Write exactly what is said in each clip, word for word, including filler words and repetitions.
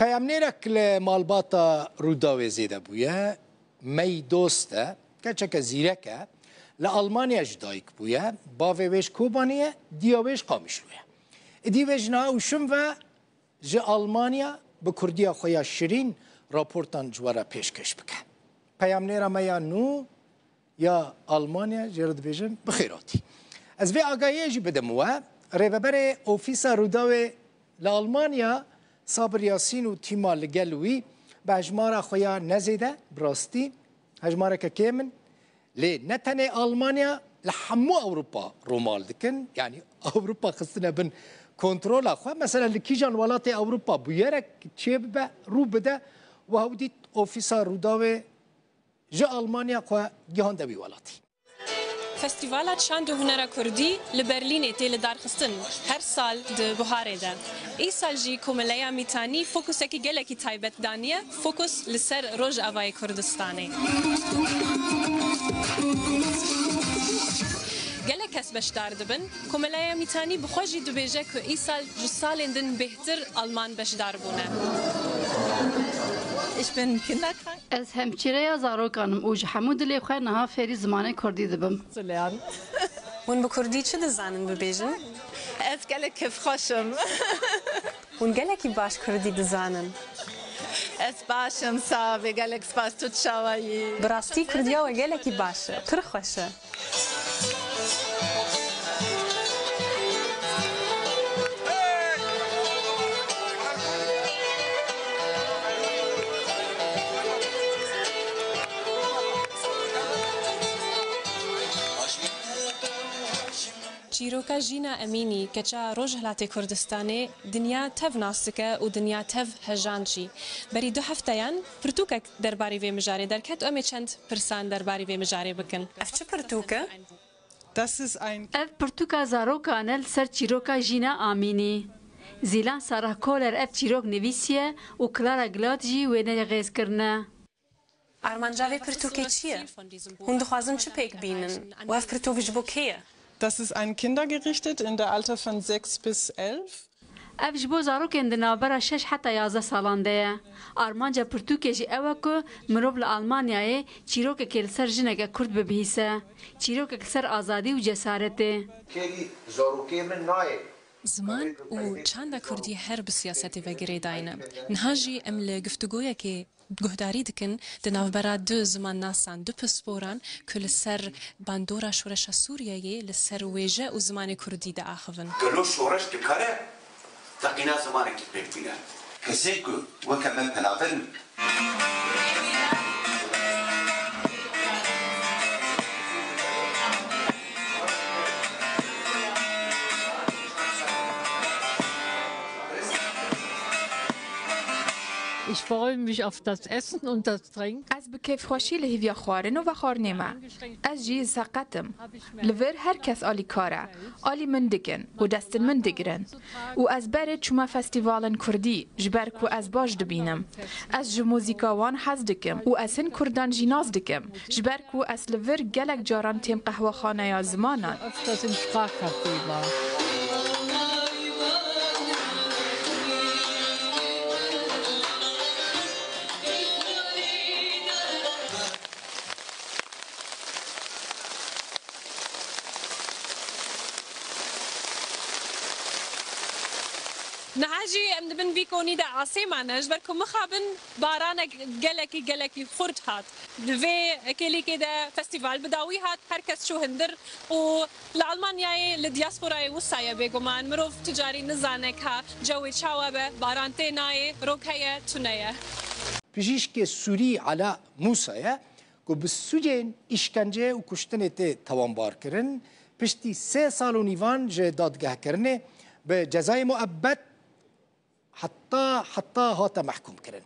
Peyamnêrek li malbata Rûdawê zêde bûye. Mey Dost e, keçeke zîrek e. Li Almanya ji dayik bûye. Bavê wê ji Kobanê ye, diya wê ji Qamişlo ye. Êdî wê ji niha û şimve ji Almanya bi kurdiya xwe ya şirîn raportan ji we re pêşkêş bike. Peyamnêra me ya nû ya Almanya jê re dibêjim, bi xêr hatî. Ez vê agahiyê jî bidim we. Rêveberê Ofîsa Rûdawê li Almanya, Sabir Yasîn û tîma li gel wî bi hejmara xwe ya ne zêde, bi rastî hejmareke kêm in. Lê ne tenê Almanya, li hemû Ewropa rûmal dikin. Yanî Ewropa xistine bin kontrola xwe. Mesela li kîjan welatê Ewropa bûyerek çêbibe, rû bide, we hew dît Ofîsa Rûdawê ji Almanya xwe gihande wî welatî. Festîvala Çand û Hunera Kurdî li Berlînê tê lidarxistin, her sal di buharê de. Îsal jî Komeleya Mîtanî fokusekî gelekî taybet daniye, fokus li ser Rojavayê Kurdistanê. Gelek kes beşdar dibin. Komeleya Mîtanî bi xwe jî dibêje ku îsal ji salên din bêhtir Alman beşdar bûne. Ich bin Kinderkrank. Ez hemşîreya zarokan im û ji hemû dilê xwe niha fêrî zimanê kurdî dibim. Zu lernen. Hûn bi kurdî çi dizanin bibêjin? Ez gelek kêfxweş im. Hûn gelekî baş kurdî dizanin. Ez baş im, sax bî, gelek spas, tu çawa yî? Bi rastî kurdiya we gelekî baş e, pir xweş e. Çîroka Jîna Emînî, keça Rojhilatê Kurdistanê, dinya tev nas dike û dinya tev hejand jî. Berî du hefteyan pirtûkek derbarî vê mijarê derket û em ê çend pirsan derbarî vê mijarê bikin. Ev çi pirtûk e? Das ist ein Ev pirtûka zarokan e li ser çîroka Jîna Amînî. Zîlan Sarah Kohler ev çîrok nivîsiye û Clara Glad jî wêne rêz kirine. Armanca vê pirtûkê çi ye? Hûn dixwazin çi pêk bînin? Û ev pirtûk ji bo kê ye? Das ist an Kinder gerichtet in der Alter von sechs bis elf. Ev ji bo zarokên di navbera şeş heta yazdeh salan de ye. Armanca pirtûkê jî ew e ku mirov li Almanyayê çîrokekê li ser jineke kurd bibihîse. Çîrokek li ser azadî û cesaretê. Kêlî zarokê min nayê. Ziman û çanda kurdî her bi siyasetê ve girêdayî ne. Niha jî em li giftugoyekê guhdarî dikin, di navbera du zimannasan, du pisporan ku li ser bandora şoreşa Sûriyeyê li ser wêje û zimanê kurdî diaxivin. Gelo şoreş dikare teqîna zimanekî pêk bîne? Kesên ku weke me penaber in. Ich freue mich auf das Essen und das Trinken. Ez bi kêfxweşî li hêviya xwarin û vexwarinê me. Ez jî seqet im. Li vir her kes alîkar e. Alî min dikin û destên min digirin. Û ez berê çûme festîvalên kurdî, ji ber ku ez baş dibînim. Ez ji muzîka wan hez dikim û ez hin kurdan jî nas dikim. Ji ber ku ez li vir gelek caran têm qehwexaneya zimanan. Öfters im Sprachcafé war. Niha jî em di bin vî konî de asê mane, ji ber ku mixabin baranek gelekî, gelekî xurt hat. Di vê kêlîkê de festîval bi dawî hat, her kes çû hundir û li Almanyayê, li diasporayê wisa ye bêguman. Mirov tu carî nizane ka cewê çawa be, baran tê nayê, rok heye, tune ye. Pijîşkê Sûrî Ela Mûsa ye ku bi sûcên îşkence û kuştinê tê tawanbar kirin. Piştî sê sal û nîvan ji dadgehkirinê bi cezayê muebbet heta, heta hate mehkûm kirin.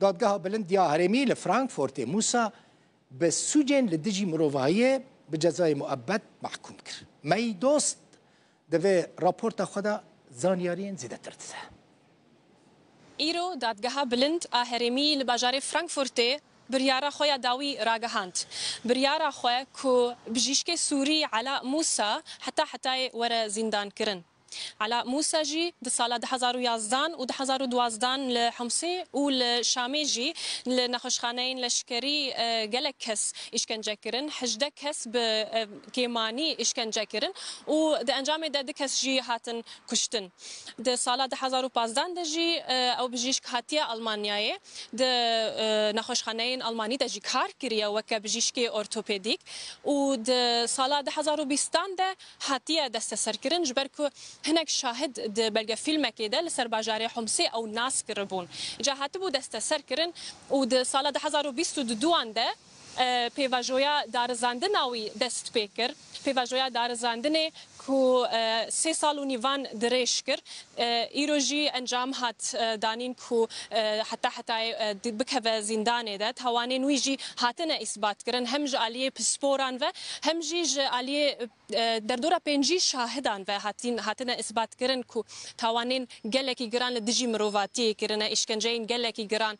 Dadgeha Bilind ya Herêmî li Frankfurtê Mûsa bi sûcên li dijî mirovahiyê bi cezayê muebbet mehkûm kir. Mey Dost di vê raporta xwe de zanyariyên zêdetir dide. Îro Dadgeha Bilind a Herêmî li bajarê Frankfurtê biryara xwe ya dawî ragihand. Biryara xwe ku bijîşkê Sûrî Ela Mûsa heta hetayê were zîndankirin. Ela Mûsa jî di sala du hezar û yazdan û du hezar û duwazdan li Himsê û li Şamê jî li nexweşxaneyên leşkerî, e, gelek kes îşkence kirin, hejdeh kes bi, e, kêmanî îşkence kirin û di encamê de du kes jî hatin kuştin. Di sala du hezar û pazdan de jî, e, ew bijîşk hatiye Almanyayê, di, e, nexweşxaneyên Almanî de jî kar kiriye weke bijîşkê ortopedîk û di sala du hezar û bîstan de hatiye desteserkirin, ji ber ku hinek şahid di belgefîlmekê de li ser bajarê Homsê ew nas kiribûn. Îca hatibû desteserkirin û di sala du hezar û bîst û duan de, e, pêvajoya darizandina wî dest pê kir. Pêvajoya darizandinê ku, e, sê sal û nîvan dirêj kir, e, îro jî encam hat, e, danîn ku, e, heta hetayê, e, di-, bikeve zîndanê de. Tawanên wî jî hatine îsbat kirin, hem ji aliyê pisporan ve, hem jî ji aliyê, e, derdora pêncî şahidan ve hatîn, hatine îsbat kirin ku tawanên gelekî giran li dijî mirovatiyê kirine, îşkenceyên gelekî giran.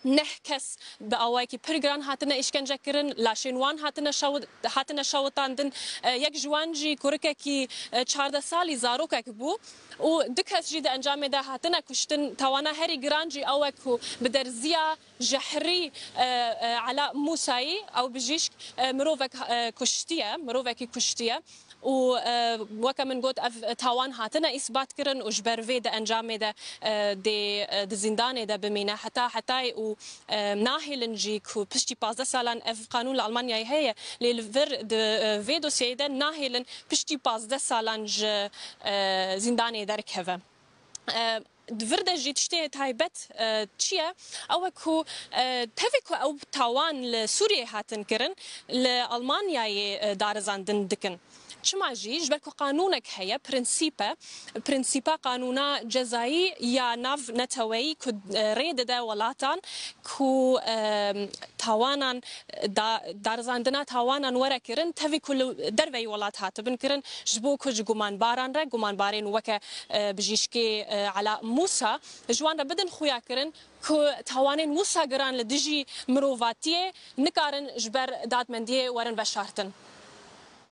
Neh kes bi awayekî pir giran hatine îşkence kirin, laşên wan hatine şewit-, hatine şewitandin. E, yek ji wan jî kurikekî, e, çardeh salî zarokek bû û du kes jî di encamê de hatine kuştin. Tawana herî giran jî ew e ku bi derziya jehrî, e, e, Ela Mûsayî, ew bijîşk, e, mirovek, e, kuştiye, mirovekî kuştiye. Û, e, weke min got, ev tawan hatine îsbat kirin û ji ber vê di encamê de, e, dê, e, di zîndanê de bimîne heta hetayê û, e, nahêlin jî ku piştî pazdeh salan, ev qanûn li Almanyayê heye, lê li vir di, e, vê dosyeyê de nahêlin piştî pazdeh salan ji, e, zîndanê derkeve. E, Di vir de jî tiştê taybet, e, çi ye? Ew e ku, e, tevî ku ew tawan li Sûriyeyê hatin kirin, li Almanyayê, e, darizandin dikin. Çima jî? Ji ber ku qanûnek heye, prensîp e. Prensîpa qanûna cezayî ya nav neteweyî ku, e, rê dide welatan ku, e, tawanan, da-, darizandina tawanan were kirin, tevî ku li derveyî welat hatibin kirin, ji bo ku ji gumanbaran re, gumanbarên weke, e, bijîşkê, e, Ela Mûsa, ji wan re bidin xuya kirin ku tawanên wisa giran li dijî mirovatiyê nikarin ji ber dadmendiyê werin veşartin.